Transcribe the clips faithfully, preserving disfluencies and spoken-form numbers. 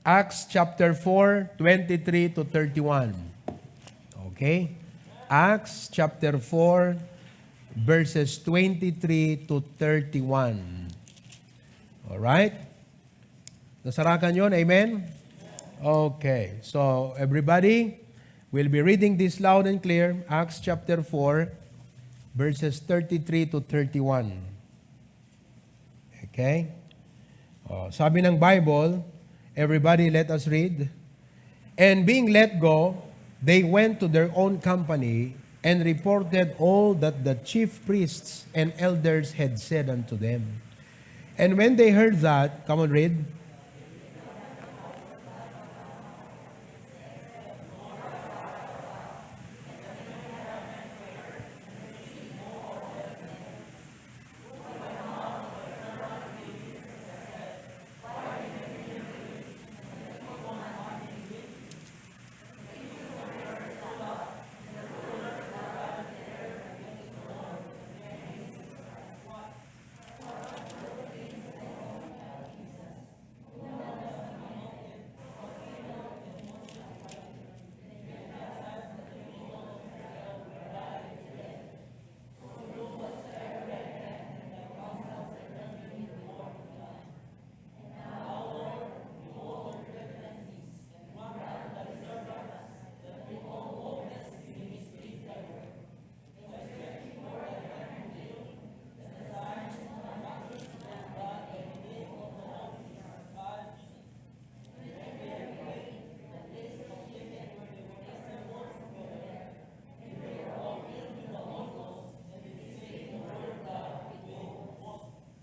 Acts chapter four, twenty-three to thirty-one. Okay? Acts chapter four, verses twenty-three to thirty-one. All right? Nasarakan yon, amen? Okay. So, everybody, we'll be reading this loud and clear. Acts chapter four, verses thirty-three to thirty-one. Okay? Oh, sabi ng Bible, everybody, let us read. And being let go, they went to their own company and reported all that the chief priests and elders had said unto them. And when they heard that, come on, read.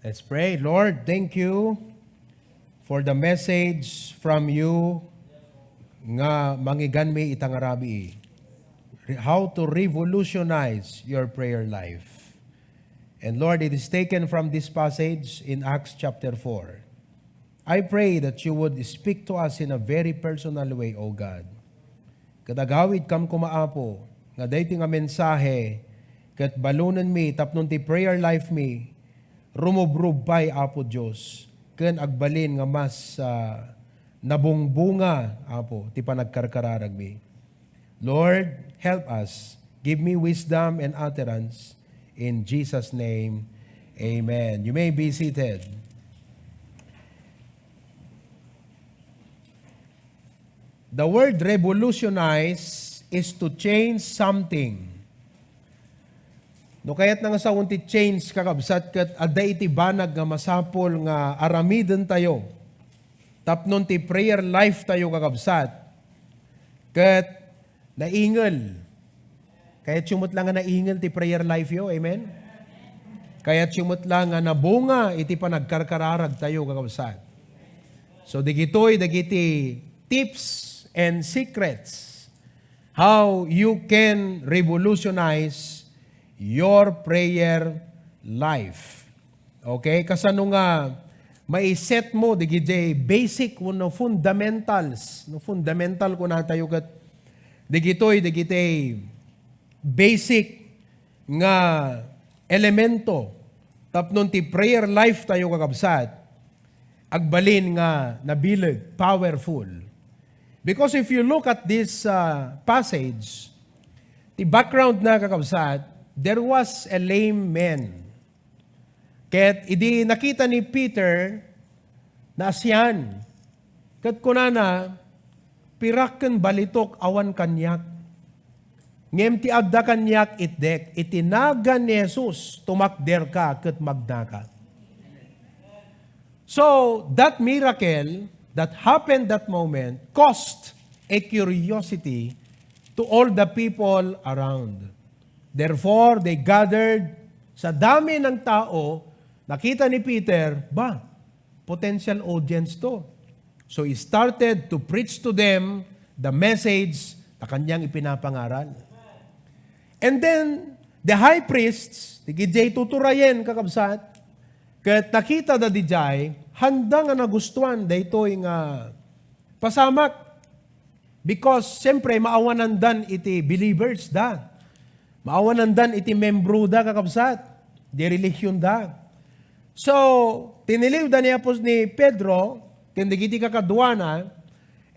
Let's pray. Lord, thank you for the message from you nga mangiganmi ita nga rabii. Re-, how to revolutionize your prayer life. And Lord, it is taken from this passage in Acts chapter four. I pray that you would speak to us in a very personal way, O God. Ket agawidkam koma, Apo, nga daytoy nga mensahe ket balonenmi tapno ti prayer life mi, rumubrubpay, Apo Dios, ken agbalin nga mas, ah, nabungbunga, Apo, ti panagkarkararagmi. Lord, help us. Give me wisdom and utterance. In Jesus' name, amen. You may be seated. The word revolutionize is to change something. No kayatna nga sawen ti change, kakabsat, ket adda iti banag nga masapul nga aramidentayo tapno ti prayer life tayo, kakabsat, ket naingel. Kayatyo met la nga naingel ti prayer life yo. Amen? Kayatyo met la nga nabunga iti panagkarkararag tayo, kakabsat. So, digitoy, dagiti tips and secrets how you can revolutionize your prayer life. Okay? Kasano nga maiset mo digiti basic wenno fundamentals, no, fundamental kunatayo ket digitoy, digiti basic nga elemento tapno ti prayer life tayo, kakabsat, agbalin nga nabileg, powerful. Because if you look at this, uh, passage, ti background na, kakabsat, there was a lame man. Ket idi nakita ni Peter, naasian. Ket kunana, "Pirak ken balitok awan kaniak. Ngem ti adda kaniak itdek, iti nagan ni Jesus, tumakderka ket magnaka." So, that miracle that happened that moment caused a curiosity to all the people around. Therefore, they gathered. Sa dami ng tao, nakita ni Peter, "Ba, potential audience to." So he started to preach to them the message na kanyang ipinapangaral. And then, the high priests, ti gidjay tuturayen, kakabsat, ket nakita da dijay, handa nga nagustuan daytoy nga pasamak. Because, siyempre, maawanandan iti believers da. Maawanandan iti membro da, kakabsat. Di relihiyon da. So, tiniliwda ni Apos-, ni Pedro, ken dagiti kakaduana,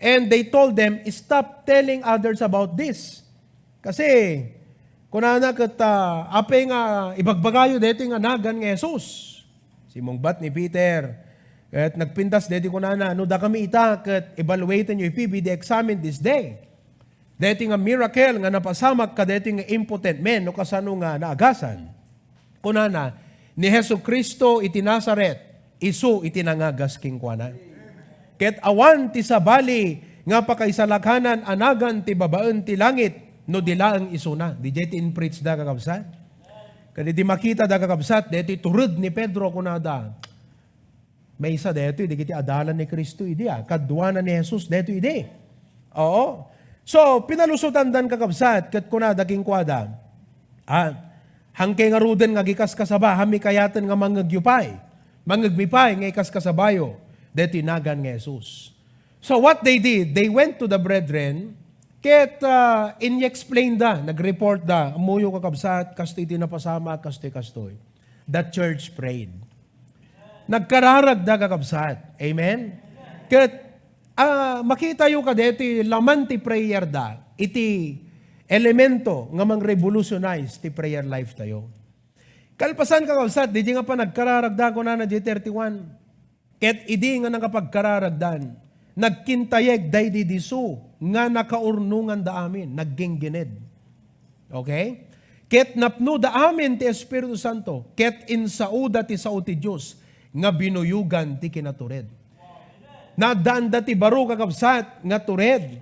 And they told them, "Stop telling others about this." Kasi, kunana ket, ah, "Apay nga ibagbagayo daytoy nga nagan nga Jesus?" Simmungbat ni Peter, ket nagpintas daytoy kunana, "No dakami ita, ket evaluaten yo, if we be examined this day." Daytoy nga miracle nga napasamak kadaytoy nga impotent men no kasano nga naagasan. Kunana, ni Jesu-Cristo iti Nazaret, isu iti nangagas kenkuana. Ket awan ti sabali nga pakaisalakanan a nagan ti babaen ti langit no di laeng isuna. Didiay ti in-preach da, kakabsat. Ket idi makita da, kakabsat, daytoy tured ni Pedro, kunada, maysa daytoy dagiti adalan ni Cristo idi, ah. Kaduana ni Jesus daytoy idi. Oo. So, pinalusotandan, kakabsat, ket kunada kenkuada, ah, "Hankay ngaruden nga agikaskasaba, haanmi kayaten nga mangngegyo pay. Mangngegmi pay nga ikaskasabayo daytoy nagan nga Jesus." So what they did, they went to the brethren, ket, ah, in-explain da, nag-report da, "Ammoyo, kakabsat, kastoy ti napasamak, kastoy, kastoy." The church prayed. Nagkararagda, kakabsat. Amen? Ket, ah, makitayo kadaytoy laman ti prayer da, iti elemento nga mang-revolutionize ti prayer life tayo. Kalpasan, kakabsat, didiay nga panagkararagda, kunana diay thirty-one. Ket idi nga nakapagkararagdan, nagkintayeg daydi disu nga nakaurnonganda amin, nagginggined. Okay? Ket napnoda amin ti Espiritu Santo, ket insaoda ti sao ti Dios nga binuyogan ti kinatured. Naaddaanda ti baro, kakabsat, nga tured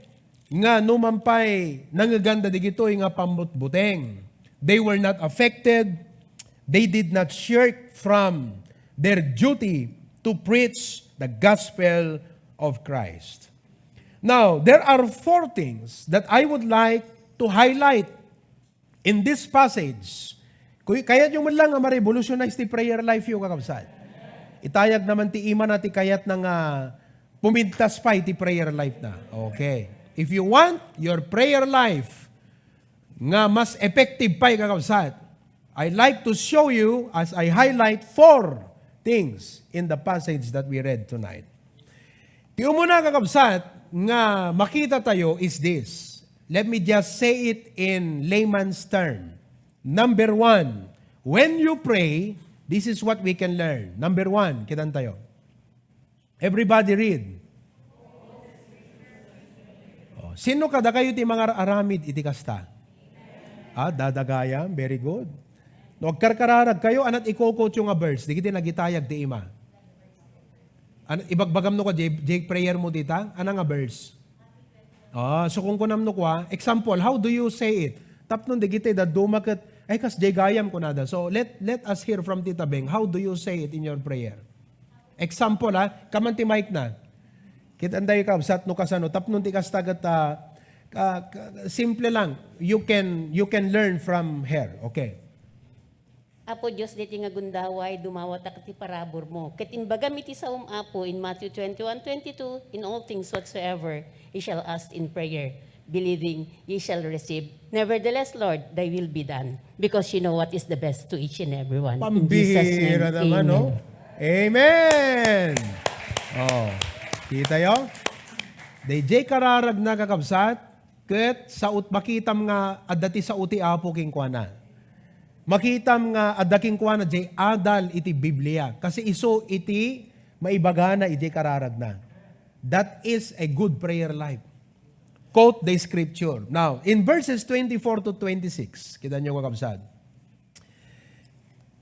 nga numan pay nangngeganda digitoy nga pammutbuteng. They were not affected. They did not shirk from their duty to preach the gospel of Christ. Now, there are four things that I would like to highlight in this passage. Kuy-, kayatyo man lang nga ma-revolutionize ti prayer life yo, kakabsat. Itayag naman ti ima na ti kayatna nga pumintas pay ti prayer life na. Okay. If you want your prayer life nga mas effective pay, kakabsat, I like to show you as I highlight four things in the passage that we read tonight. Ti umuna, kakabsat, nga makita tayo is this. Let me just say it in layman's term. Number one, when you pray, this is what we can learn. Number one, kitan tayo. Everybody read. Oh, sino kadakayo ti mangar-aramid iti kasta? Ah, dadagayam. Very good. No agkarkararag kayo, anat iko-quote yo nga verse, digiti nagitayag ti ima. An-, ibagbagam no ka, Jay, Jay, prayer mo dita? Ana nga verse? Ah, so kung kunam no kwa, example, how do you say it? Tapno digiti dadduma ket, "Ay, kas Jay gayam," kunada. So, let, let us hear from Tita Beng. How do you say it in your prayer? Example, ha? Kaman ti mic na. Kitan tayo, kabsat, no kasano. Tapno ti kasta ket, ah, ka-, ka-, simple lang. You can, you can learn from her. Okay. Apo Dios, daytoy nga gundaway, dumawatak ti paraburmo. Ket imbagam iti saom, Apo, in Matthew twenty-one twenty-two, "In all things whatsoever ye shall ask in prayer, believing ye shall receive. Nevertheless, Lord, thy will be done." Because you know what is the best to each and everyone. In Jesus' name, pambihira naman, amen. No? Amen! Oh, kita yo? Dayjay kararag na, kakabsat, ket saot makitam nga adda ti sao ti Apo kenkuana. Makitam nga adda kenkuana jay adal iti Biblia. Kasi isu iti maibagana iti kararagna. That is a good prayer life. Quote the scripture. Now, in verses twenty-four to twenty-six, kita nyo, kakabsat.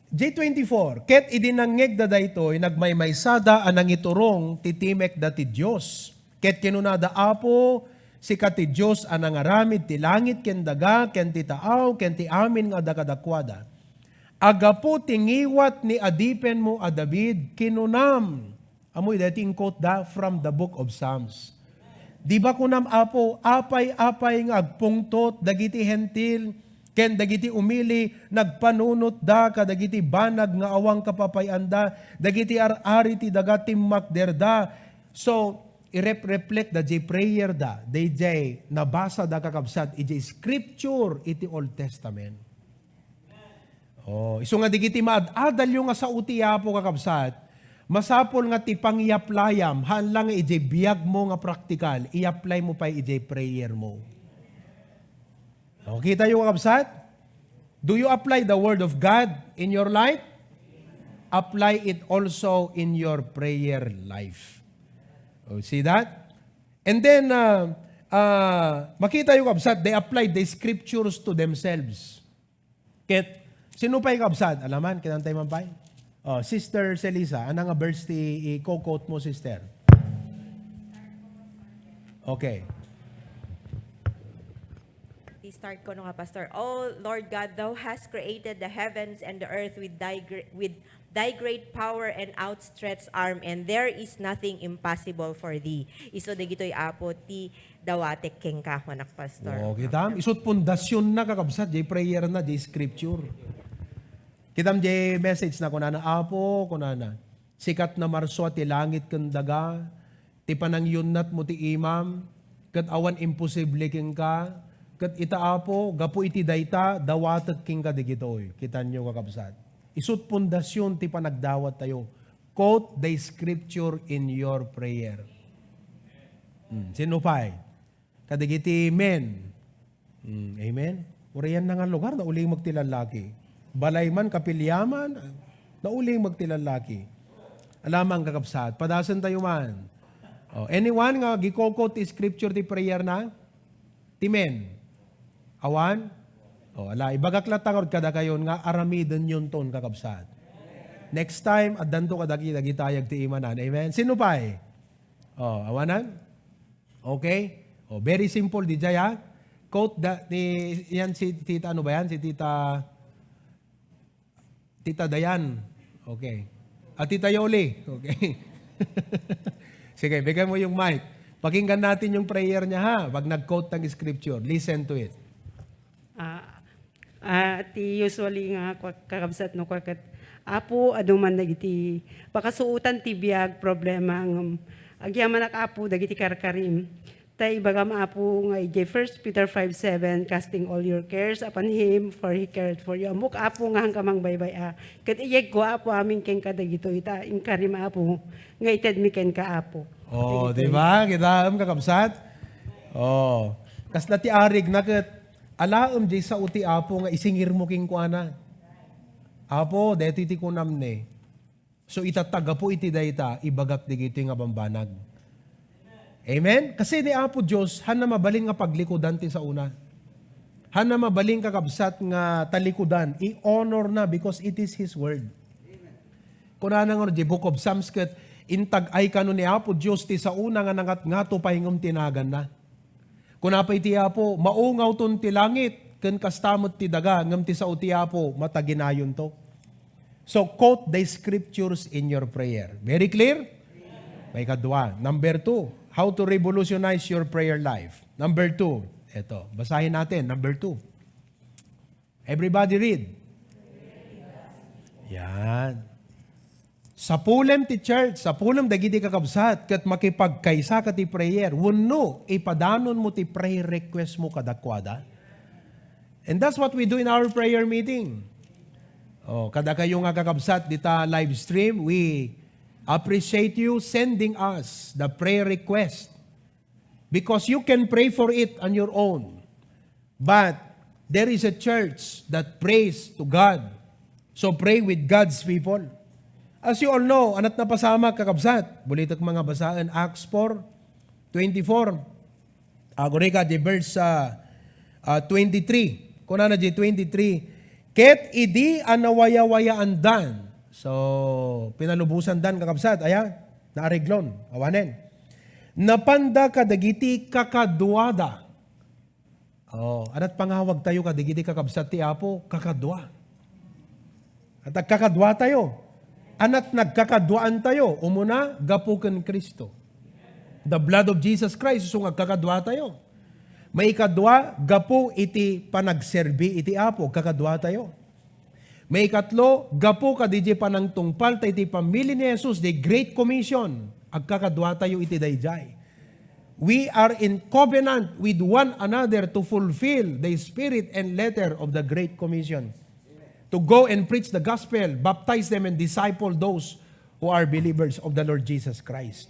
J twenty-four, ket idi nangngegda daytoy, nagmaymaysada a nangiturong ti timek da ti Dios. Ket kinunada, "Apo, sika ti Dios a nangaramid ti langit ken daga, ken ti taaw, ken ti amin nga adda kadakuada. Aggapu ti ngiwat ni adipenmo a David, kinunam," Ammoyo daytoy in-quote da from the book of Psalms. Di ba kunam, Apo, apay-apay nga agpungtot dagiti Hentil ken dagiti umili, nagpanunotda kadagiti banag nga awan kapapay-anda, dagiti ar-ari ti daga timmakderda. So, irep-reflect da jay prayer da, dayjay nabasa da, kakabsat, ijay scripture iti Old Testament. Oh, isu nga digiti maad-adalyo nga sao ti Apo, kakabsat, Masapul nga ti pangiaplayam, haan lang nga idiay biag mo nga praktikal, i-apply mo pay idiay prayer mo. O, kita yo, kakabsat? Do you apply the Word of God in your life? Apply it also in your prayer life. Oh, see that? And then, uh, uh, makita yo, kabsat, they applied the scriptures to themselves. Ket, sino pay, kabsat? Alaman, kinantay man pay? Oh, Sister Celisa, ano nga verse ti i-quote mo, sister? Okay. I-start ko no nga, Pastor. Oh Lord God, thou hast created the heavens and the earth with thy gr- with thy great power and outstretched arm, and there is nothing impossible for thee. Isu dagitoy, Apo, ti dawatek kenka, kunak, Pastor. Oh, kitam, isut pundasyon na, kakabsat, jay prayer na, jay scripture. Kitam, jay message na, kunana, Apo, kunana, sikat na marsua ti langit ken daga, ti panangyunnat mo ti imam, ket awan imposible kenka, ket ita, Apo, gapu iti dayta, dawatek kenka digitoy. Kitanyo, kakabsat. Isut pundasyon ti panagdawat tayo. Quote the scripture in your prayer. Hmm, sino pay? Kadagiti men. Hmm, amen? Urian na nga lugar, nauling magti lallaki. Balay man, kapiliaman, nauling magti lallaki. Alamang, kakabsat, padasen tayo man. Oh, anyone nga gikokot ti scripture ti prayer na? Ti men? Awan? Oh, ala, ibagak latta ngarud kadakayon nga aramiden yonton, kakabsat. Next time, addanto kadagi, dagitayag ti imanan. Amen? Sino pay? Oh, awanan? Okay? Oh, very simple, di jay, ha? Quote da, ni, yan si Tita, ano ba yan? Si Tita, Tita Dayan. Okay. At Tita Yoli. Okay. Sige, bigay mo yung mic. Pakinggan natin yung prayer niya, ha? Pag nag-quote ng scripture, listen to it. Ah, ah, ti usually nga kwa-, kakabsat no, kwa ket, Apo, adu man dagiti pakasuotan ti biag, problema, ngem agyamanak, Apo, dagiti karkarim. Ta ibagam, Apo, nga idiay First Peter five seven, "Casting all your cares upon Him, for He cared for you." Ammok, Apo, nga haanka mangbaybay-a. Ket iyegko, Apo, amin kenka dagitoy, ta inkarim, Apo, nga itedmi kenka, Apo. Oh, di ba? Kita, em, kakabsat? Oh. Kasla ti arig na ket, alaem jay sao ti Apo nga isingir mo kenkuana. Apo, daytoy ti kunam ne. So, ita, ta gapu iti dayta, ibagak digitoy nga bambanag. Amen? Kasi ni Apo Dios, haan na mabalin nga paglikudan ti saona. Haan na mabalin, kakabsat, nga talikudan. I-honor na because it is His word. Kunana nga di Book of Psalms ket, "Intag-ay kano ni Apo Dios ti saona nga nangatngato pay ngem ti naganna." Kuna pay ti Apo, "Maungawton ti langit, ken kasta met ti daga, ngem ti sao ti Apo, mataginayonto." So, quote the scriptures in your prayer. Very clear? Maikadua. Number two, how to revolutionize your prayer life. Number two, eto, basahin natin. Number two. Everybody read. Yan. Sapulem ti church, sapulem dagiti kakabsat, ket makipagkaysa ka ti prayer. Wenno, ipadanonmo ti prayer request mo kadakuada. And that's what we do in our prayer meeting. Oh, kadakayo nga kakabsat dita live stream, we appreciate you sending us the prayer request. Because you can pray for it on your own. But there is a church that prays to God. So pray with God's people. As you all know, anat napasamak, kakabsat. Bulitek mga basaen, Acts four twenty-four. Agurika di verse, ah, ah, twenty-three. Kunana di twenty-three, "Ket idi a nawayawayaandan." So, pinalubosandan, kakabsat, aya, naareglon, awanen. "Napanda kadagiti kakaduada." Oh, anat pangawag tayo kadagiti kakabsat ti Apo, kakadua. At agkakadua tayo. Anat nagkakaduaan tayo, umuna, gapu ken Cristo. The blood of Jesus Christ, isu nga agkakadua tayo. Maikadua, gapu iti panagserbi iti Apo, agkakadua tayo. Maikatlo, gapu kadidiay panangtungpal ta iti pamili ni Jesus, the Great Commission, agkakadua tayo iti daydiay. We are in covenant with one another to fulfill the spirit and letter of the Great Commission. To go and preach the gospel, baptize them and disciple those who are believers of the Lord Jesus Christ.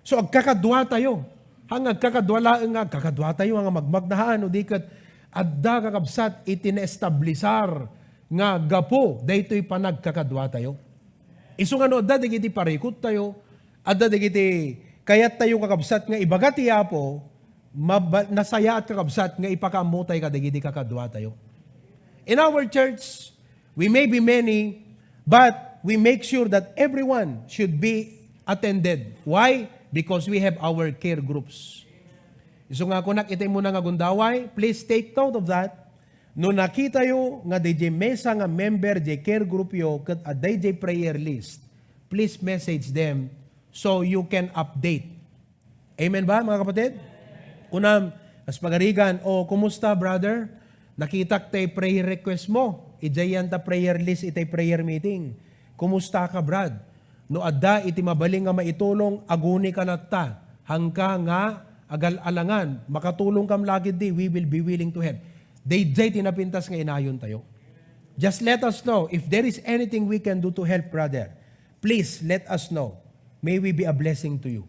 So, agkakadua tayo. Haan nga agkakadua laeng nga agkakadua tayo nga magmagnahaan, o di ket adda, kakabsat, iti naestablisar nga gapu daytoy panagkakadua tayo. Isu nga no adda dagiti parikut tayo, adda dagiti kayat tayo, kakabsat, nga ibaga ti Apo, maba-, nasayaat, kakabsat, nga ipakaammo tayo kadagiti kakadua tayo. In our church, we may be many, but we make sure that everyone should be attended. Why? Because we have our care groups. Isu nga kunak iti muna nga gundaway, please take note of that. No nakitayo nga diay maysa nga member diay care group yo ket adda diay prayer list, please message them so you can update. Amen ba, mga kapatid? Kunam, as pagarigan, "O, kumusta, brother? Nakitak tay prayer request mo. Idiay yan ta prayer list itay prayer meeting. Kumusta ka, Brad? No adda iti mabalin nga maitulong, aguni ka latta. Hangka nga agal-alangan, makatulong kam lagid di, we will be willing to help." Daydiay ti napintas nga inayon tayo. Just let us know if there is anything we can do to help, brother. Please let us know. May we be a blessing to you.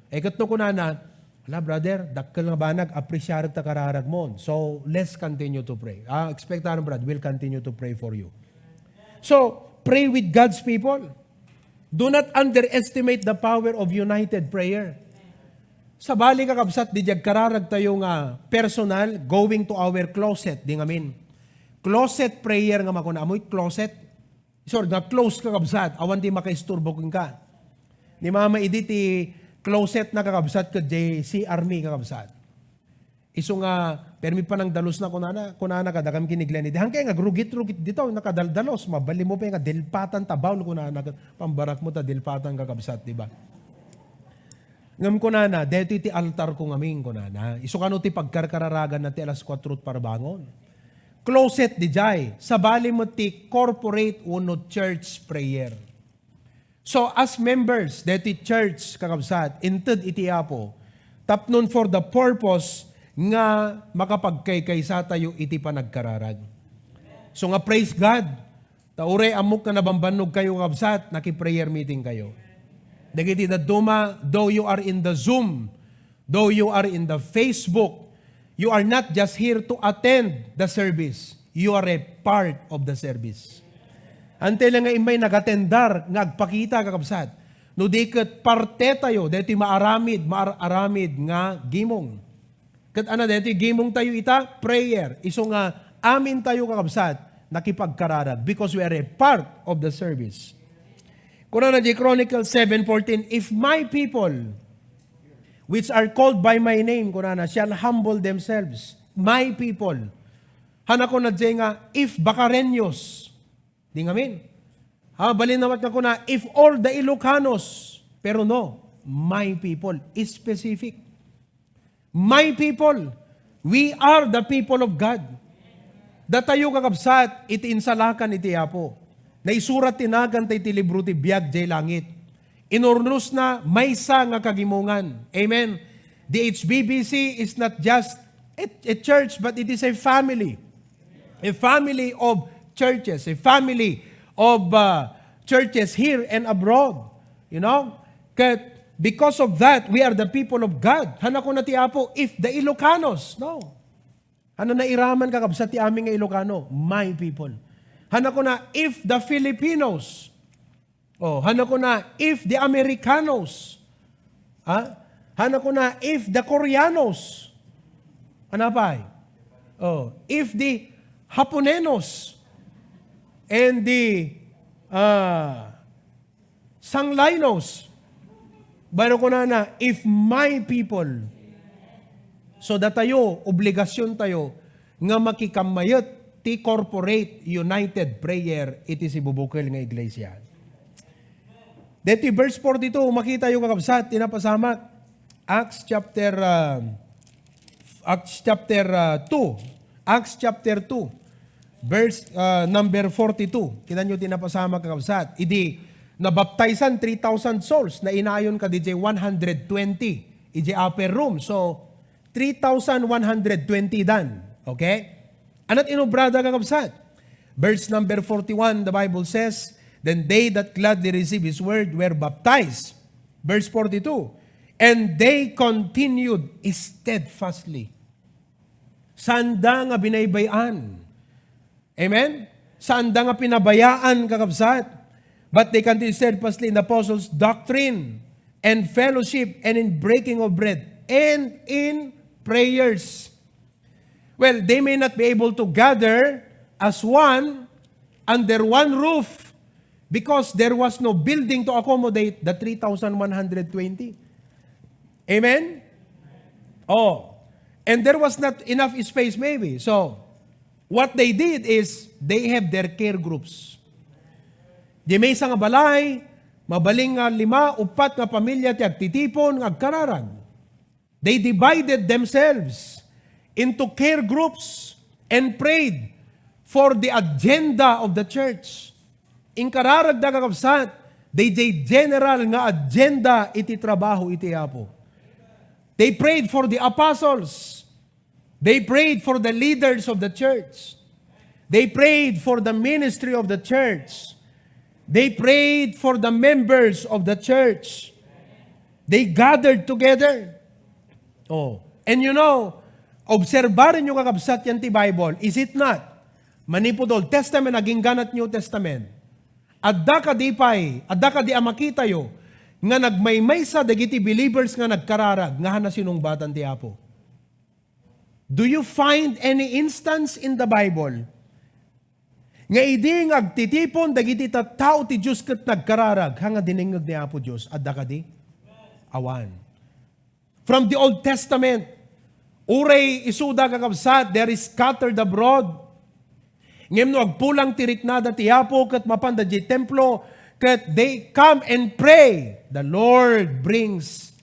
E ket no kunana, "Ala, brother, dakkel nga banag, apresyarek ta kararag mo. So, let's continue to pray." Ah, expectaran, Brad, we'll continue to pray for you. So, pray with God's people. Do not underestimate the power of united prayer. Sabali, kakabsat, diay agkararag tayo nga personal, going to our closet, di ngamin. Closet prayer nga makuna, amoy closet. Sure, nga close, kakabsat, awan ti makaisturbo kenka. Ni mama idi ti closet na, kakabsat, ket diay C R mi, kakabsat. Isu nga, permi panangdalos na, kunana, kunana kada kam kiniglan idi. Hangkay nga rugit-rugit dito, nakadaldalos, mabalin mo pa nga dilpatan ta bawl, kunana, ket pambarak mo ta dilpatan, kakabsat, di ba? Ngem kunana, "Daytoy ti altar ko ngamin," kunana. Isu kano ti pagkarkararagan na ti alas kuatro parbangon. Closet diay, sabali met ti corporate wenno church prayer. So, as members daytoy church, kakabsat, inted iti Apo, tapnon for the purpose nga makapagkaykaysa tayo iti panagkararag. So nga, praise God, ta uray ammok nga nabambannog kayo, kakabsat, naki-prayer meeting kayo. Dagiti dadduma, though you are in the Zoom, though you are in the Facebook, you are not just here to attend the service. You are a part of the service. Ante lang nga immay nagatendar nga agpakita, kakabsat. No di ket parte tayo daytoy maaramid, maar-aramid nga gimong. Ket ana daytoy gimong tayo ita, prayer. Isu nga amin tayo, kakabsat, nakipagkararag because we are a part of the service. Kunana di Chronicles seven fourteen, "If my people, which are called by my name," kunana, "shall humble themselves," my people. Hana kuna diay nga, "If Bacareños," di ngamin. Ha, balin naman nga kuna, "If all the Ilocanos," pero no, "my people," specific. "My people," we are the people of God. Datayo, kakabsat, iti insalakan iti Apo. Naisurat ti nagan ta iti libro ti biag diay langit. Inurnosna maysa nga kagimongan. Amen. The H B B C is not just a, a church, but it is a family. A family of churches, a family of, uh, churches here and abroad. You know? Ket because of that, we are the people of God. Hana kuna ti Apo, "If the Ilocanos," no? Hana nairaman, kakabsat, ti amin nga Ilocano, "My people." Hana kuna, "If the Filipinos." Oh, hana kuna, "If the Americanos." Ha? Hana kuna, "If the Koreanos." Ano pay? Oh, "If the Haponenos and the, ah, Sanglainos." Pero kunana, "If my people." So, datayo, obligasyon tayo nga makikammayet ti corporate united prayer iti sibubukel nga iglesia. Deti verse forty-two, makita yo, kakabsat, ti napasamak. Acts chapter, ah, Acts chapter, ah, two. Acts chapter two, verse, ah, number forty-two. Kita nyo ti napasamak, kakabsat. Idi nabaptizan three thousand souls, nainayon kadi one hundred twenty idiay upper room. So, three thousand one hundred twenty dan. Okay? Anat inubrada, kakabsat? Verse number forty-one, the Bible says, Then they that gladly received his word were baptized. Verse forty-two, "And they continued steadfastly." Sanda nga binaybay-an. Amen? Sanda nga pinabayaan, kakabsat. "But they continued steadfastly in the apostles' doctrine and fellowship and in breaking of bread and in prayers." Well, they may not be able to gather as one under one roof because there was no building to accommodate the three thousand one hundred twenty. Amen? Oh. And there was not enough space maybe. So, what they did is, they have their care groups. Di maysa nga balay, mabalin nga lima, upat nga pamilya ti agtitipon nga agkararag. They divided themselves into care groups and prayed for the agenda of the church. Inkararagda, kakabsat, daydiay general nga agenda iti trabaho iti Apo. They prayed for the apostles. They prayed for the leaders of the church. They prayed for the ministry of the church. They prayed for the members of the church. They gathered together. Oh. And you know, obserbarenyo, kakabsat, yan ti Bible. Is it not? Manipud Old Testament, agingganat New Testament. Adda kadi pay, adda kadi a makitayo nga nagmaymaysa dagiti believers nga nagkararag nga hana sinungbatan ti Apo? Do you find any instance in the Bible nga idi nga agtitipon dagiti tattao ti Dios ket nagkararag, ha nga dinengngeg ni Apo Dios? Adda kadi? Awan. From the Old Testament, uray isuda, kakabsat, they are scattered abroad. Ngem no agpulang ti riknada ti Apo ket mapanda diay templo, ket they come and pray, the Lord brings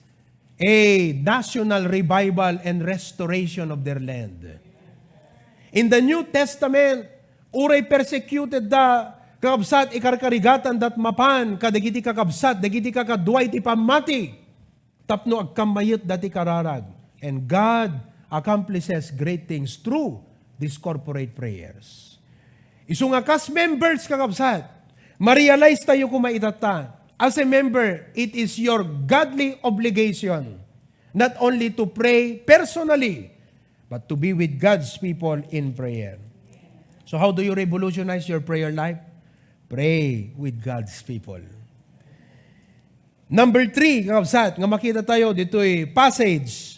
a national revival and restoration of their land. In the New Testament, uray persecuted da, kakabsat, ikarkarigatandat mapan kadagiti kakabsat, dagiti kakaduay ti pammati tapno agkammayetda ti kararag. And God accomplishes great things through these corporate prayers. Isu nga kas members, kakabsat, ma-realize tayo koma itatta. As a member, it is your godly obligation not only to pray personally, but to be with God's people in prayer. So how do you revolutionize your prayer life? Pray with God's people. Number three, kakabsat, nga makita tayo ditoy passage.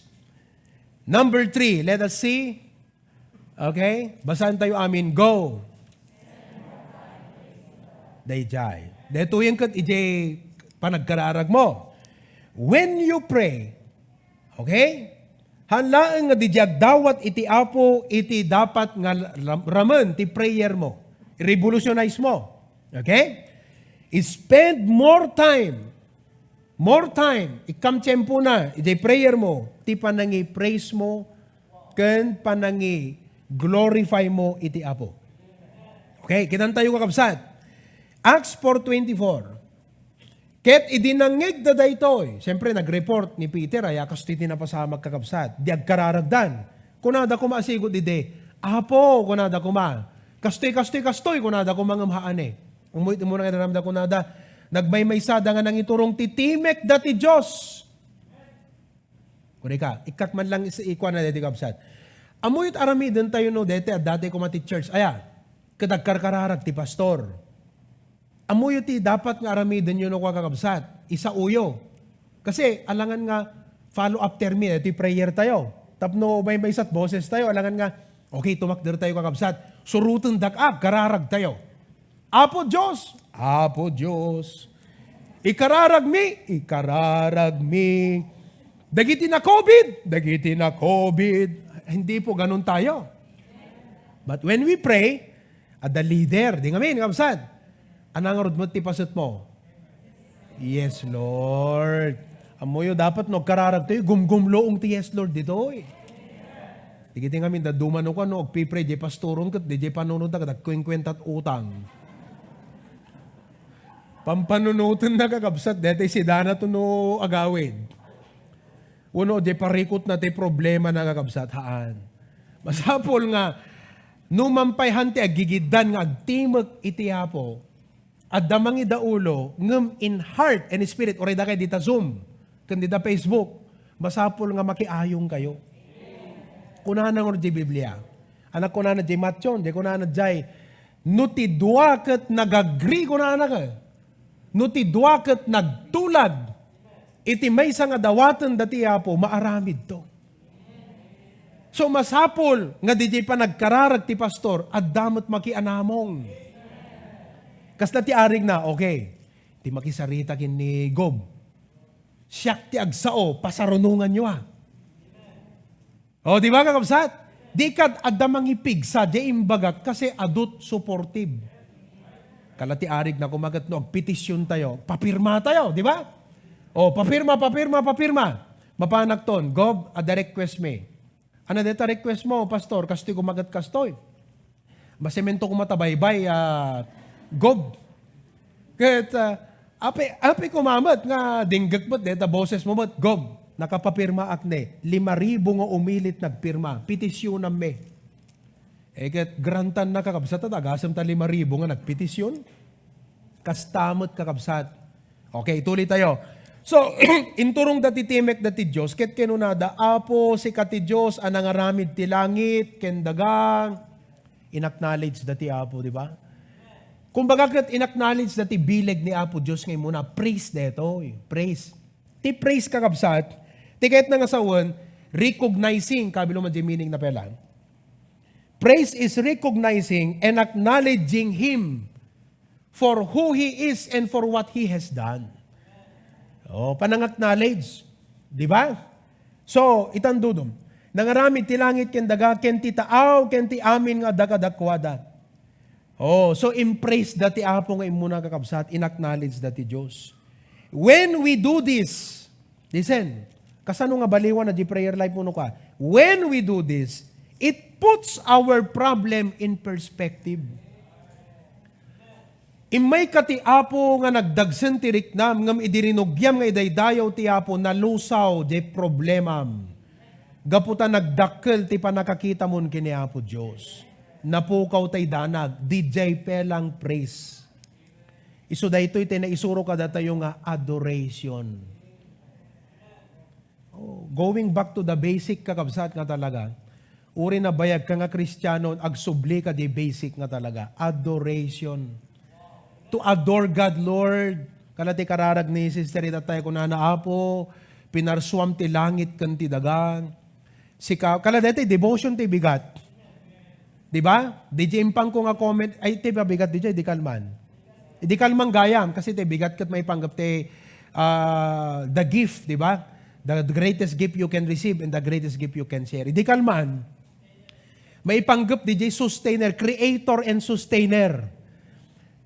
Number three, let us see. Okay? Basaen tayo amin. Go. Dayjay. Daytoyen ket idiay panagkararag mo. When you pray, okay? Haan laeng nga didiay agdawat iti Apo iti dapat nga ram-, ramen ti prayer mo. I-revolutionize mo. Okay? Spend more time, more time, ikkam tiempona, idiay prayer mo, ti panangi-praise mo, ken panangi-glorify mo iti Apo. Okay, kitan tayo, kakabsat. Acts four twenty-four. Ket idi nangngegda daytoy, siyempre, nag-report ni Peter, aya, kastoy ti napasamak, kakabsat. Di agkararagdan. Kunada koma a sigud idi, "Apo," kunada koma. "Kastoy, kastoy, kastoy," kunada koma ngem haan. Ammoyo ti immuna nga inaramidda kunada, nagmaymaysada nga nangiturong ti timek dati Dios. Kurika, ikkat man lang is-, ikuana daytoy, kabsat. Ammoyo ti aramiden tayo no daytoy, adda tayo koma ti church. Aya, ket agkarkararag ti pastor. Ammoyo ti dapat nga aramidenyo no kua, kakabsat. Isaoyo. Kasi alangan nga follow after me, daytoy prayer tayo. Tapno maymaysa't boses tayo, alangan nga, okay, tumakder tayo, kakabsat. Surotendak, agkararag tayo. Apo Dios, Apo Dios. Ikararagmi, ikararagmi. Dagiti na-covid, dagiti na-covid. Hindi po ganun tayo. But when we pray, adda leader. Di ngamin, kabsat. Ania ngarud met ti paset mo? Yes, Lord. Ammoyo, dapat no agkararag tayo, gumgumloong ti yes, Lord, ditoy. Dagiti ngamin, dadduma no kua, no, agpipray, di pastoron ket, di, di panunotna, ket agkuenkuentat utang. Pampanunotenna, kakabsat, daytoy sidana to no agawid. Wenno, di parikutna ti problemana, kakabsat, haan. Masapul nga, no man pay han ti aggigiddan nga agtimek iti Apo, Adda mangidaulo, ngem in heart and spirit, uray dakay dita Zoom, ken dita Facebook, masapul nga makiayongkayo. Kunana ngarud diay Biblia. Anak kunana diay Matthew, diay kunana diay, "No ti dua ket nag-agree," kunana ka, "no ti dua ket nagtulag iti maysa nga dawaten dati Apo, maaramidto." So, masapul nga diay panagkararag ti pastor, adda met makianamong. Kasla ti arig na, okay. Ti makisarita ken ni Gob. Siak ti agsao, pasarunonganyo, a. O, di ba, kakabsat? Di ket adda mangipigsa, di imbagak, kasi adut supportive. Kala ti arig na kumaget no agpetisyon tayo, papirma tayo, di ba? O, papirma, papirma, papirma. Mapanak ton, Gob, adda request mi. Ano deta request mo, Pastor? Kastoy kumaget kastoy. Masemento koma ta baybay, a, Gob. Ket, a, api, api koma met nga dinggek met deta boses mo met, Gob. Nakapapirmaak ne. Lima ribu nga umilit nagpirma. Petisyonam mi. E ket grantan na, kakabsat, ta agasem ta lima ribu nga nagpetisyon. Kasta met, kakabsat. Okay, tuloy tayo. So, inturong da ti timek da ti Dios, ket kinunada, "Apo, sika ti Dios a nangaramid ti langit ken daga." In-acknowledge da ti Apo, di ba? Kumbaga, ket in-acknowledge da ti bileg ni Apo Dios nga immuna. Praise detoy. Praise. Ti praise, kakabsat, ti kayatna nga sawen, recognizing, kabilom a di meaning na pela. Praise is recognizing and acknowledging Him for who He is and for what He has done. Oh, panang-acknowledge. Di ba? So, itandudom. Nangaramid ti langit ken daga, ken ti taaw, ken ti amin nga adda kadakuada. Oh, so in-praise da ti Apo nga immuna, kakabsat, in-acknowledge da ti Dios. When we do this, listen, kasano nga baliwan na di prayer life mo no ka? When we do this, it puts our problem in perspective. Immay ka ti Apo nga nagdagsen ti riknam, ngem idi rinugiam nga idaydayaw ti Apo, nalusaw diay problemam. Gapu ta nagdakkel ti pannakakitamon ken ni Apo Dios. Napukaw tay danag, didiay pelang praise. Isu daytoy ti naisuro kadatayo nga adoration. Oh, going back to the basic, kakabsat, nga talaga, uri na bayag ka nga Kristiano, agsubli ka di basic nga talaga, adoration. To adore God, Lord. Kala ti kararag ni Sister Ita tayo, kunana, "Apo, pinarsuam ti langit ken ti daga." Sika, kala deti, devotion ti bigat. Di ba? Di di impang ko nga comment, ay, ti bigat di di kalman. Di kalman gayam, kasi ti bigat ket maipanggep ti, ah, the gift, di ba? The greatest gift you can receive and the greatest gift you can share. Di kalman, maipanggep di sustainer, creator and sustainer.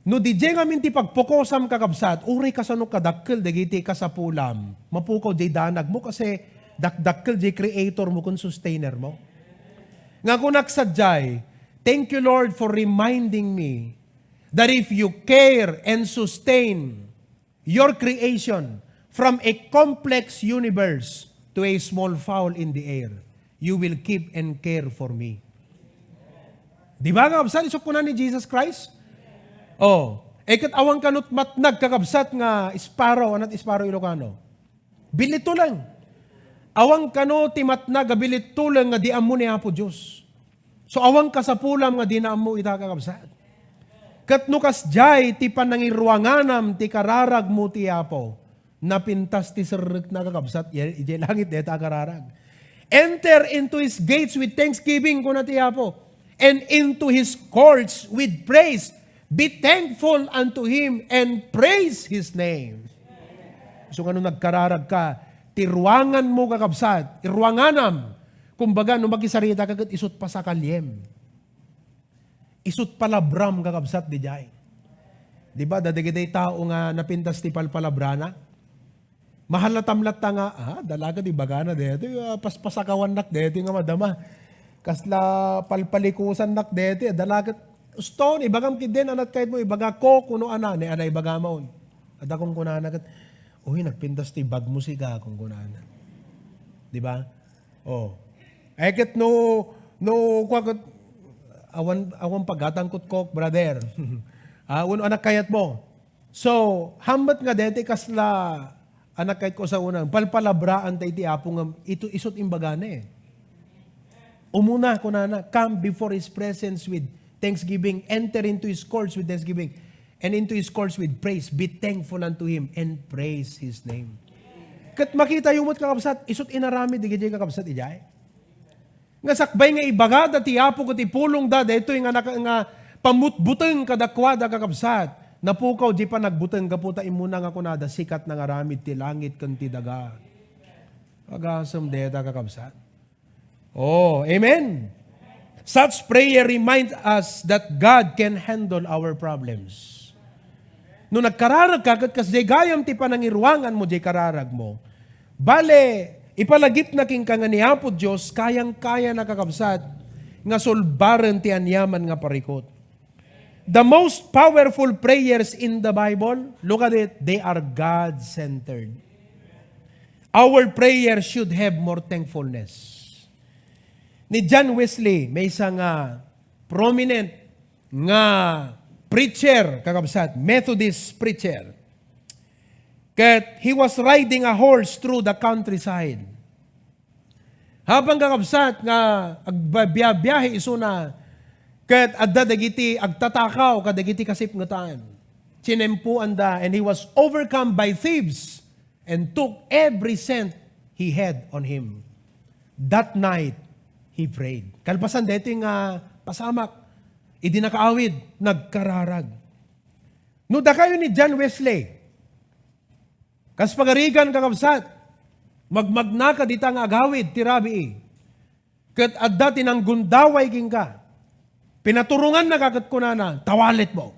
No didiay ngamin ti pagpukosam, kakabsat, uray kasano kadakkel dagiti kasapulam, mapukaw diay danag mo kasi dakdakkel diay creator mo ken sustainer mo. Nga kunak sadiay, "Thank you, Lord, for reminding me that if you care and sustain your creation from a complex universe to a small fowl in the air, you will keep and care for me." Di ba, kakabsat, isu kuna ni Jesus Christ? Oh, e ket awan kano ti matnag, kakabsat, nga sparrow, anat sparrow Ilocano? Bilituleng. Awan kano ti matnag a bilituleng nga di ammo ni Apo Dios. So, awan kasapulam nga di na ammo ita, kakabsat. Ket no kasdiay ti panangiruanganam ti kararag mo ti Apo, napintas ti serrekna, kakabsat, idiay langit deta a kararag. "Enter into his gates with thanksgiving," kuna ti Apo, "and into his courts with praise. Be thankful unto him and praise his name." So, nga no nagkararag ka, ti ruangan mo, kakabsat, iruanganam. Kumbaga, no makisarita ka ket isut pasakaliem. Isut palabram, kakabsat, didiay. Di ba, dagiti tao nga napintas ti palpalabrana? Mahalatam latta nga, ah, dalaga ti bagana deti, ah, paspasakawannak deti nga madama. Kasla palpalikusannak deti, dalaga, "Uston, ibagam kidin, anat kayat mo, ibaga ko, kuno ana, ni ana ibaga mo." Adda kunkunana ket, "Uy, nagpintas ti bag mo, sika," kunkunana. Di ba? Oh. Ay, ket no, no, kua ket, awan, awan pagatan ket Coke, brother. Ah, uno, anak kayat mo. So, hammet nga deti kasla, anak kay ko sa unang, palpalabraan ta iti Apo nga ito, isut imbagana eh. Umuna, kunana, "Come before His presence with thanksgiving, enter into His courts with thanksgiving, and into His courts with praise. Be thankful unto Him and praise His name." Ket makita yu met, kakabsat, isut inaramid, digiti kakabsat, ijay. Nga sakbay nga ibagada ti Apo ket ipulongda daytoy nga naka-, nga pamutbuteng kadakuada, kakabsat. Napukaw di panagbuteng gapu ta immuna nga kunada, "Sikat nga aramid ti langit ken ti daga." Agasem deta, kakabsat. Oh, amen. Such prayer reminds us that God can handle our problems. No nagkararag ka, ket kasdiay gayam ti panangiruangan mo diay kararag mo. Bale, ipalagipna kenka nga ni Apo Dios, kayang-kaya na, kakabsat, nga sulbaren ti aniaman nga parikut. The most powerful prayers in the Bible, look at it, they are God-centered. Our prayer should have more thankfulness. Ni John Wesley, maysa nga prominent nga preacher, kakabsat, Methodist preacher. Ket he was riding a horse through the countryside. Habang, kakabsat, nga agbiabiahe isuna, ket adda dagiti agtatakaw kadagiti kasipngetan. Chinempoanda, and he was overcome by thieves and took every cent he had on him. That night, he prayed. Kalpasan daytoy nga pasamak, idi nakaawid, nagkararag. No dakayo ni John Wesley, kas pagarigan, kakabsat, magmagnaka dita nga agawid ti rabii, ket adda ti nanggundaway kenka. Pinaturongannaka ket kunana, "Ta wallet mo.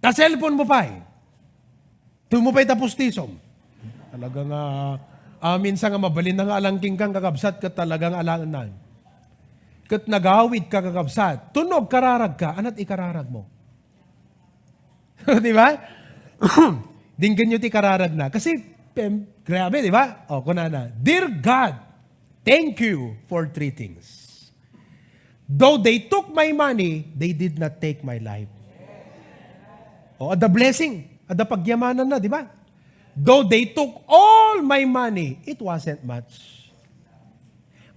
Ta cellphone mo pay. Tumo pay ta pustisom." Talaga nga, amin sa nga mabalin na nga alangking kang kakabsat ket talaga nga alaennan. Ket nagawid ka, kakabsat. Tunog kararag ka, anat ikararag mo. Di ba? Dinggenyo ti kararag na. Kasi, pem, grabe, di ba? O, kunana, "Dear God, thank you for three things. Though they took my money, they did not take my life." O, adda blessing, adda pagyamanan na, di ba? "Though they took all my money, it wasn't much.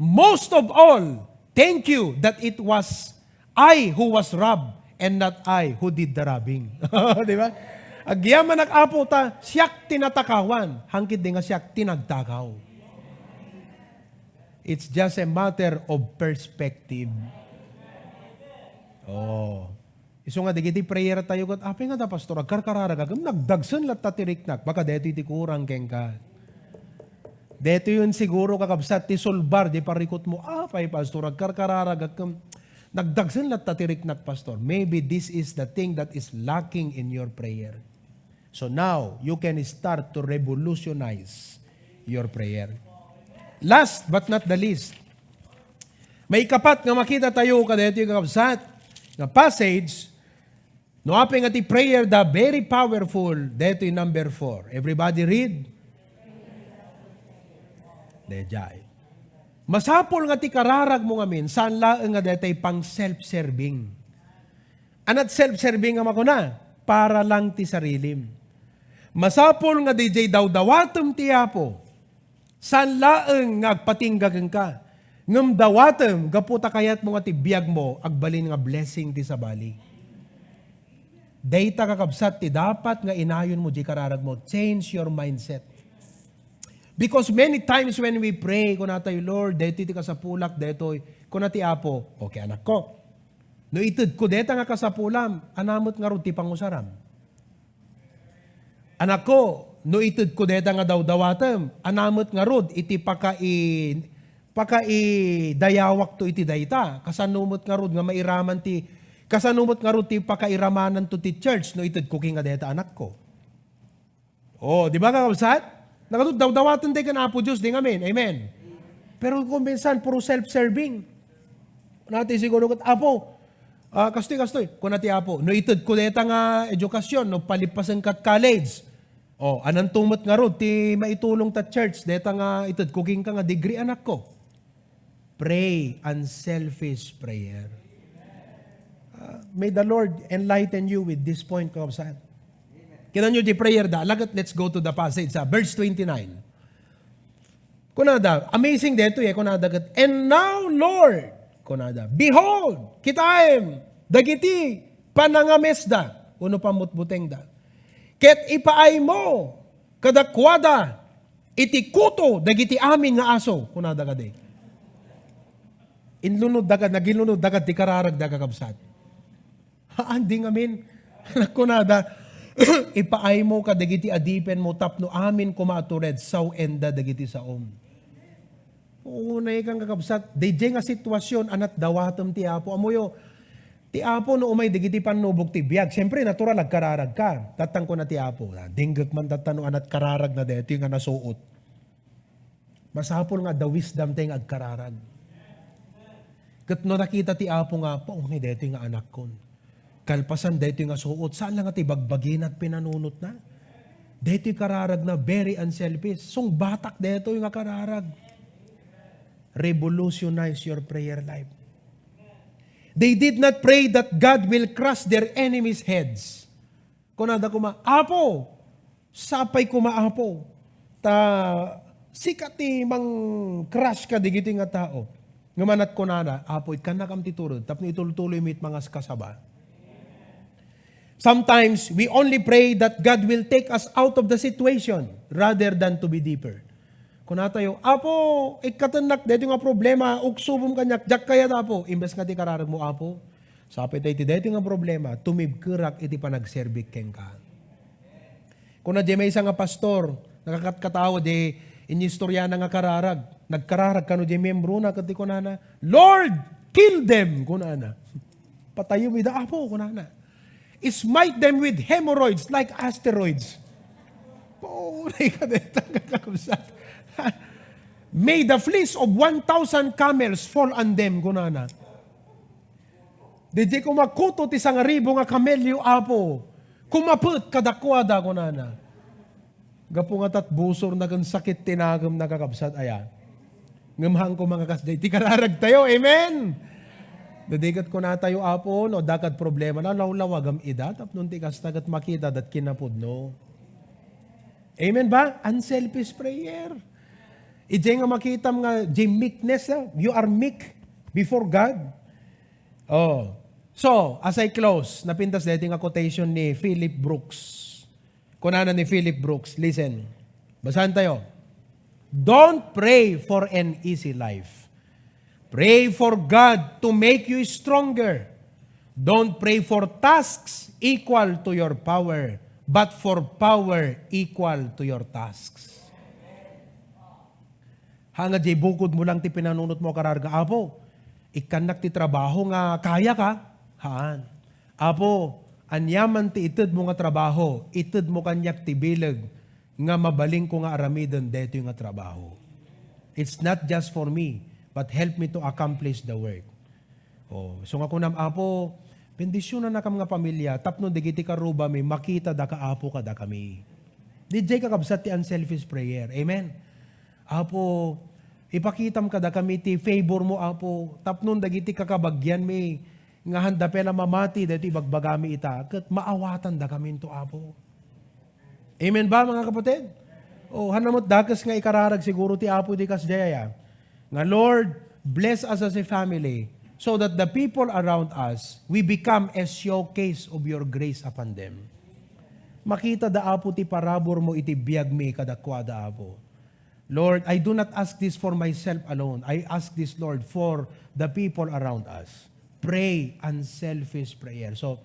Most of all, thank you that it was I who was robbed and not I who did the robbing." Di ba? "Agyamanak, Apo, ta siak ti natakawan, hangkit di nga siak ti nagtakaw." It's just a matter of perspective. Oh. Isu nga, dagiti prayer tayo ket, "Apay nga da, Pastor, agkarkararagak, ngem nagdagsen latta ti riknak." Baka daytoy ti kurang kenka. Daytoy yun siguro, kakabsat, ti sulbar, di parikut mo, "Apay, Pastor, agkarkararagak, ngem nagdagsen latta ti riknak, Pastor." Maybe this is the thing that is lacking in your prayer. So now, you can start to revolutionize your prayer. Last but not the least, maikapat nga makita tayo kadaytoy, kakabsat, nga passage, no, apay nga ti prayer da very powerful, daytoy number four. Everybody read? Dayjay. Masapul nga ti kararag mo ngamin, saan laeng nga daytay pang self-serving. Anat self-serving nga makuna, para lang ti sarilim. Masapul nga dijay dawdawatem ti Apo. Saan laeng nga agpatingga kenka, ngem dawatem gapu ta kayatmo nga ti biagmo agbalin nga blessing ti sabali. Dayta, kakabsat, ti dapat nga inayonmo diay kararagmo. Change your mindset. Because many times when we pray, kuna tayo, "Lord, daytoy ti kasapulak, daytoy." Kuna ti Apo, "Okay, anakko. No itedko dayta nga kasapulam, ania met ngarud ti pangusaram? Anakko, no itedko dayta nga dawdawatem, ania met ngarud iti pakai-, pakaidayawakto iti dayta? Kasano met ngarud nga mairaman ti, kasano met ngarud ti pakairamananto ti church no itedko kenka dayta, anakko?" Oh, di ba, kakabsat? Nagadu-, dawdawaten tayo ken Apo Dios, di ngamin. Amen. Pero kung minsan, puro self-serving. Nati siguro ket, "Apo, ah, kastoy, kastoy." Kuna ti Apo, "No itedko dayta nga edukasyon, no palipasenka iti college, oh, ananto met ngarud ti maitulong ta church, dayta nga itedko kenka nga degree, anakko?" Pray unselfish prayer. Ah, may the Lord enlighten you with this point, kakabsat. Kitaenyo di prayer da, laket, let's go to the passage, ah, verse twenty-nine. Kunada, amazing daytoy, eh, kunada ket, "And now, Lord," kunada, "behold, kitaem, dagiti panangamesda, wenno pammutbutengda. Ket ipaaymo kadakuada iti kuto dagiti amin nga aso," kunada kadi. Inlunod da kad, naginlunod da kad ti kararag da, kakabsat. Haan, di ngamin. Kunada, "Ipaaymo kadagiti adipenmo tapno amin koma a tured, saw-enda dagiti saom." Unay kan, kakabsat, daydiay nga sitwasyon, anat dawatem ti Apo. Amoyo, ti Apo no umay dagiti pannubog ti biag, siyempre, natural, agkararag ka. Tattan kuna ti Apo, "Ah, dinggek man tattan no anat kararag na daytoy nga nasuot." Masapul nga adda wisdom tayo nga agkararag. Ket no nakita ti Apo nga, "Paunay daytoy nga anakkon. Kalpasan daytoy nga suot, saan la nga ti bagbagina ket pinanunotna. Daytoy kararagna, very unselfish. Sungbatak daytoy nga kararag." Revolutionize your prayer life. They did not pray that God will crush their enemies' heads. Kunada koma, "Apo, sapay koma, Apo, ta sika ti mang-crush kadagiti nga tao." Ngem anat kunana, "Apo, ikkannakam ti tured tapno itultuloymi it mangaskasaba." Sometimes, we only pray that God will take us out of the situation rather than to be deeper. Kunatayo, "Apo, ikkatennak daytoy nga problema, ugsubom kaniak, diak kayat, Apo." Imbes nga ti kararag mo, "Apo, sapay ta iti daytoy nga problema, tumibkerak iti panagserbik kenka." Kuna diay maysa nga pastor, nakakatkatawa diay inistoriana nga kararag. Nagkararag kano diay miembrona ket di kunana, "Lord, kill them," kunana. "Patayem ida, Apo," kunana. "Smite them with hemorrhoids like asteroids." Puray ka deta, kakabsat. "May the fleece of one thousand camels fall on them," kunana. "Daydiay koma kuto ti sangaribu nga kamelio, Apo, kumapet kadakuada," kunana. Gapu nga tatbusorna ken sakit ti nagemna, kakabsat, aya. Ngem haan koma nga kasdiay ti kararagtayo. Amen! Daydiay ket kunatayo, "Apo, no adda kad problema, lawlawagam ida, tapno ti kasta ket makita dat kinapudno." Amen ba? Unselfish prayer. Idiay nga makitam nga, diay meekness, ah, you are meek before God. Oh. So, as I close, napintas daytoy nga quotation ni Philip Brooks. Kunana ni Philip Brooks, listen. Basahan tayo. "Don't pray for an easy life. Pray for God to make you stronger. Don't pray for tasks equal to your power, but for power equal to your tasks." Haan nga diay bukod mo lang ti pinanunot mo, kararag, "Apo, ikkannak ti trabaho nga kayaka." Haan. "Apo, aniaman ti itedmo nga trabaho, itedmo kaniak ti bileg nga mabalinko nga aramiden daytoy nga trabaho. It's not just for me, but help me to accomplish the work." Oh, so nga kunam, "Apo, bendisionannakam nga pamilya, tapno dagiti karrubami makita daka, Apo, kadakami." Didiay, kakabsat, ti unselfish prayer. Amen? "Apo, ipakitam kadakami ti favor mo, Apo, tapno dagiti kakabagianmi nga haan da pay la mamati daytoy ibagbagami ita, ket maawatan dakaminto, Apo." Amen ba, mga kapatid? O, haan met dakes nga ikararag siguro ti Apo idi kasdiay aya. Nga, "Lord, bless us as a family so that the people around us, we become a showcase of your grace upon them." Makita da, Apo, ti parabur mo iti biag mi kadakuada, Apo. Lord, I do not ask this for myself alone. I ask this, Lord, for the people around us. Pray unselfish prayer. So,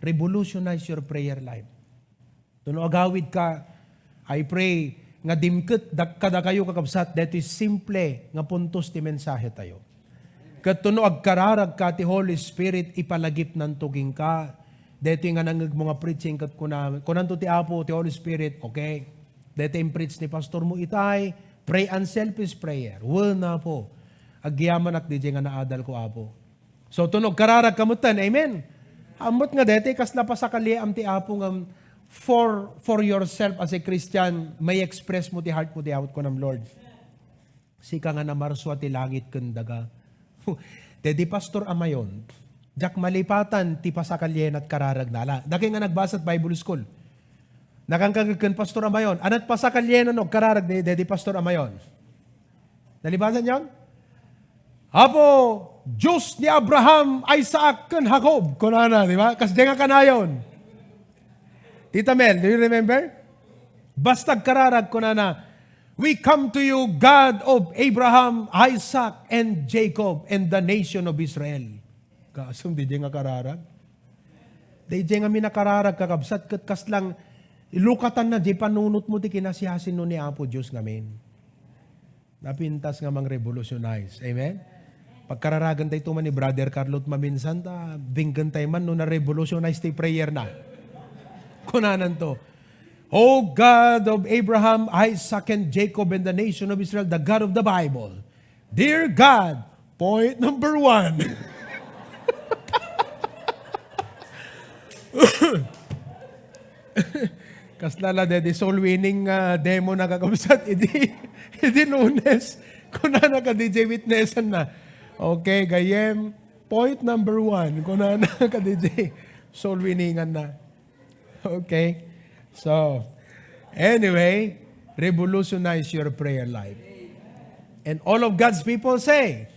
revolutionize your prayer life. Tuno agawid ka, I pray nga dimket dak-, kadakayo, kakabsat, daytoy simple nga puntos ti mensahe tayo. Ket tuno agkararag ka, ti Holy Spirit ipalagipnanto kenka. Daytoy nga nangngegmo nga preaching ket kuna-, kunanto ti Apo, ti Holy Spirit, "Okay, daytoy impreach ni pastor mo itay, pray unselfish prayer." Wen, Apo, agyamanak didiay nga naadalko, Apo. So, tunog kararag ka metten. Amen. Ammot nga daytoy kasla pasakaliam ti Apo nga for, for yourself as a Christian, may express mo ti heart mo ti Apo, kunam, "Lord, sika nga namarsua ti langit ken daga." Daydi pastor a mayon, diak malipatan ti pasakalienat kararagna. Ala, dakay nga nagbasat Bible school. Nakanka ken Pastor Amayon. Anat pasakal yeno no kararag ni Daddy Pastor Amayon. Nalibasan yon? Apo, Diyos ni Abraham, Isaac, ken Jacob. Kunana, di ba? Kas di nga kanayon. Tita Mel, do you remember? Basta kararag, kunana, "We come to you, God of Abraham, Isaac, and Jacob, and the nation of Israel." Kasum, di nga kararag. Daydiay nga amin a kararag, kakabsat, ket kasla lukatanna diay panunotmo ti kinasiasino ni Apo Dios ngamin. Napintas nga mang-revolutionize. Amen? Pagkararagan tayo man ni Brother Carlo maminsan, ta, dinggen tayo man no na-revolutionize ti prayer na. Kunanan to, "O God of Abraham, Isaac, and Jacob, and the nation of Israel, the God of the Bible, dear God," point number one. Kasla la, di soul winning, ah, demo na, kakabsat, idi, idi Lunes. Kunana ka, D J, witnessan na. Okay, gayyem. Point number one. Kunana ka, D J. Soul winningan na. Okay? So, anyway, revolutionize your prayer life. And all of God's people say,